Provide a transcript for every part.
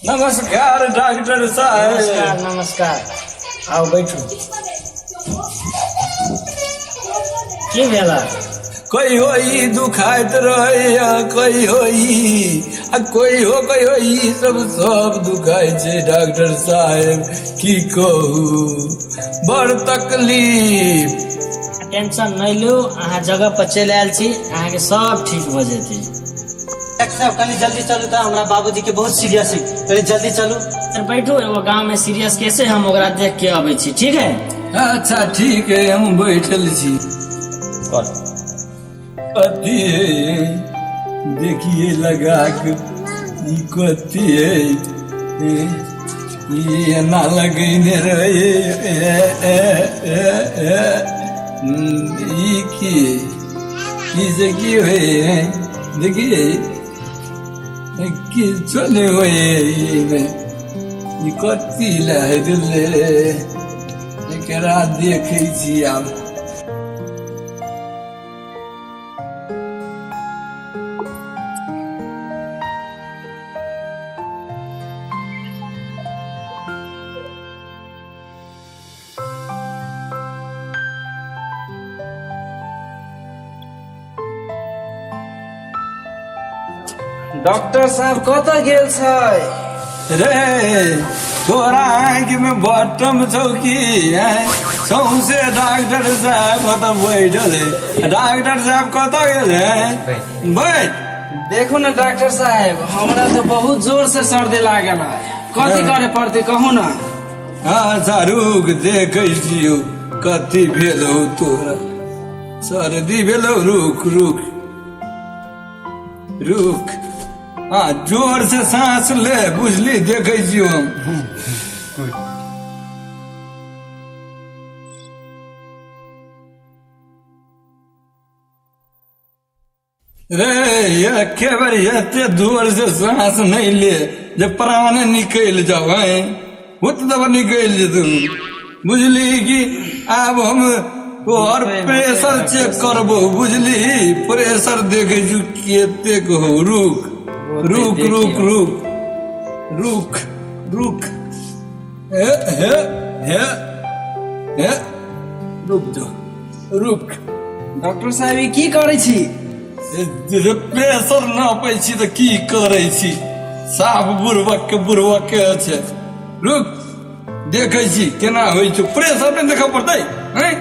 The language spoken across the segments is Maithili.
नमस्कार डॉक्टर नमस्कार। साहब। नमस्कार, आउ बैठू। की भेल? कहियो ई दुखाइत रहैया, कहियो ई आ कहियो कहियो ई, सब सब दुखाइ छै डॉक्टर साहेब। की कहू, बड़ तकलीफ। टेंशन नहि लू, अहाँ जगह पर चलि आयल छी, अहाँके सब ठीक भऽ जेतै। डॉक्टर साहब, कनी जल्दी चलू तऽ, हमरा बाबूजी के बहुत सीरियस है, कनी जल्दी चलू। सर, बैठू। एगो गाँव में सीरियस केस है, हम ओकरा देख के अबै छी, ठीक है? अच्छा, ठीक है, हम बैठल छी। कथी है? देखिए लगा के, ई कथी है? ए, ई एना लगेने रहे। ए, ए, ए, ए, ई की, ई से की होय है? देखिए, किछो नहि होय एहिमे। ई कथी लए गेलै? एकरा देखै छी आब। डॉक्टर साहब कतऽ गेल छै? रे, तोरा आँखि में बटम छौ की? आँय? सौंसे डॉक्टर साहब कतऽ बैठल है? डॉक्टर साहब कतऽ गेल है? बैठ। देखू ने डॉक्टर साहेब, हमरा तऽ बहुत जोर से सर्दी लागल है। कथी करे पड़तै, कहू ने। अच्छा रुक, देखै छियौ कथी भेल हौ तोरा। सर्दी भेल हौ? रुक रुक रुक। हाँ, जोर से सांस ले, बुझली? देखै छियौ हम। रे, एके बेर एते जोर से सांस नहीं ले जे प्राण निकलि जाओ। हैं, उत दबा निकलि जेतौ, बुझली कि? आब हम तोहर प्रेशर चेक करबो, बुझली? प्रेशर देखै छु कतेक हो। रुक रुक रुक रुक रुक रुक। हे हे हे हे, रुक जो, रुक। डॉक्टर साहेब, ई की करै छी? जे प्रेशर नापै छी तऽ की करै छी? साफ बुड़बक के बुड़बक के छै। रुक, देखै छी केना होइ छै। प्रेशर नहि देखऽ पड़तै? हैं,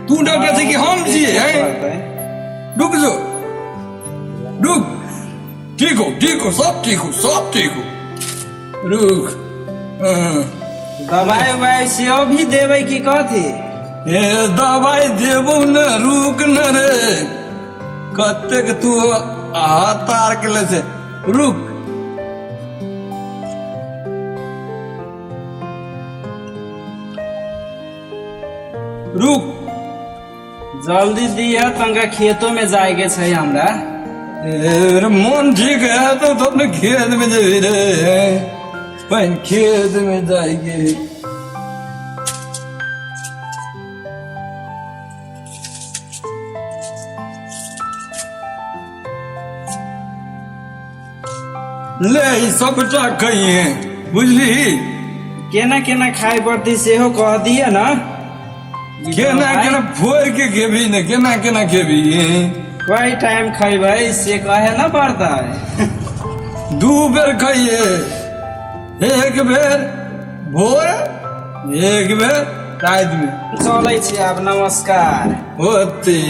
तू डॉक्टर छै कि हम छियै? हैं, रुक जो, रुक। ठीक हो, ठीक हो, सब ठीक हो, सब ठीक हो। रुक, हाँ। दबाई उबाई सेहो भी देबै की कथी? ए, दबाई देबो ने, रुक न रे। कतेक तू हतार के ले छै। रुक। रुक। जल्दी दिअ तनका, खेतो में जाय के छै हमरा। ए रे, मोन ठीक है तो तो अपने खेत में जेबी रे? पहिन खेत में जाएंगे। ले, ई सबटा कहिए, बुझली? केना केना खाय पड़तै, सेहो कह दिअ ने। केना केना फोड़ के खेबी ने, केना केना खेबी? कई टाइम खैबै से कहे न पड़तै। 2 बेर खाइए, एक बेर भोर, एक बेर राति में। चलै छी आब, नमस्कार। होती,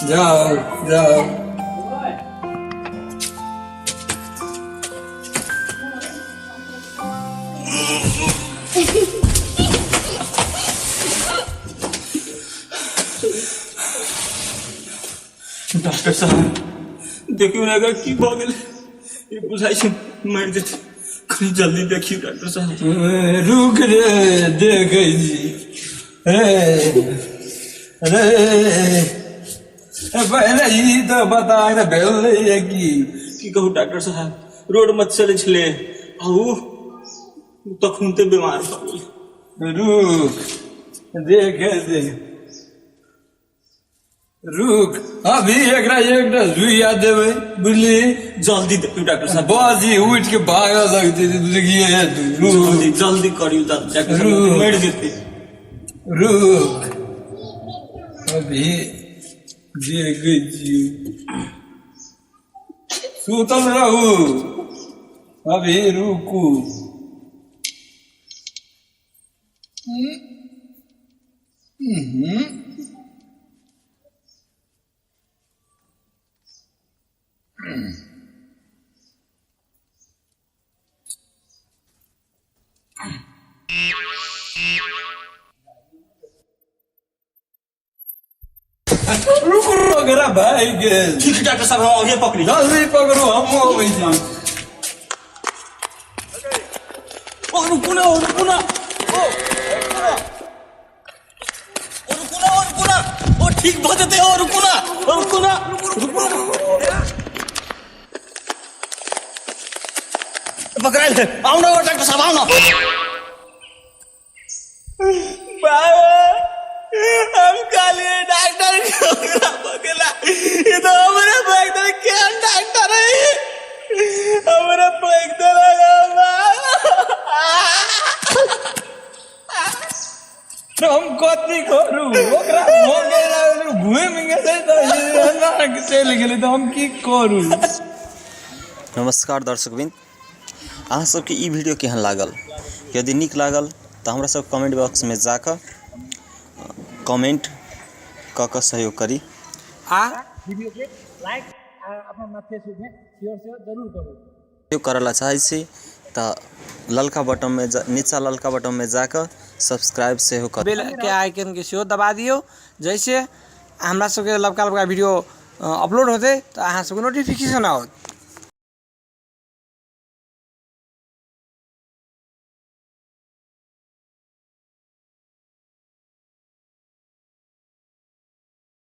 जाओ जाओ। डॉक्टर साहब, देखियौ ने एकर की भऽ गेलै, ई बुझाइ छै मरि जेतै, कनि जल्दी देखियौ डॉक्टर साहब। रुक रे, देखै छी। रे रे, पहिले ई तऽ बता, एकरा भेलै की? की कहू डॉक्टर साहब, रोड मे चलै छलै आ उ तखनते बीमार भऽ गेलै। रुक, देखे दे, रुक, अभी एकरा एकटा सुइया देबै, बुझली? जल्दी देखियौ डॉक्टर साहब। बाजी उठि के भागऽ लगतै, देखिए। जल्दी जल्दी करियौ डॉक्टर साहब, रुक। मरि जेतै। रुक, अभी देखै छियौ, सुतल रहू अभी, रुकू। रुकू, ओकरा भागि गेल। ठीक छै डॉक्टर साहब, हम अभिये पकड़ी। जल्दी पकड़ू, हमहूँ अबै छी। ओ रुकू ना, ओ रुकू ना, ओ रुकू ना, ओ रुकू ना, ओ रुकू ना, ओ ठीक भऽ जेतै, ओ रुकू ना, ओ रुकू ना, रुकू ना। पकड़ायल है, आउ ना ओ डॉक्टर साहब, आउ ना। बाबा, हम कहलिए डॉक्टर के ओकरा पकड़ा, ई तो हमरे पकड़ देलक, केहन डॉक्टर है ई? हमरे पकड़ देलक बाबा। हम कथी करू? ओकरा भऽ गेल, घुमि गेलै तऽ एना के चलि गेलै, तऽ हम की करू? नमस्कार दर्शकवृंद, अहाँ सबके ई वीडियो केहन लागल? यदि नीक लागल तऽ हमरा सब कमेंट बॉक्समे जाकऽ कमेंट कऽ कऽ सहयोग करी। आ वीडियो के लाइक आ अपना अपना फेसबुक में शेयर सेहो जरूर करू। सहयोग करऽ लए चाहै छी तऽ ललका बटनमे नीचा ललका बटनमे जाकऽ सब्सक्राइब सेहो करू। बेल के आइकन के सेहो दबा दियौ, जैसे हमरा सबके लबका लबका वीडियो अपलोड होतै तऽ अहाँ सबके नोटिफिकेशन आओत।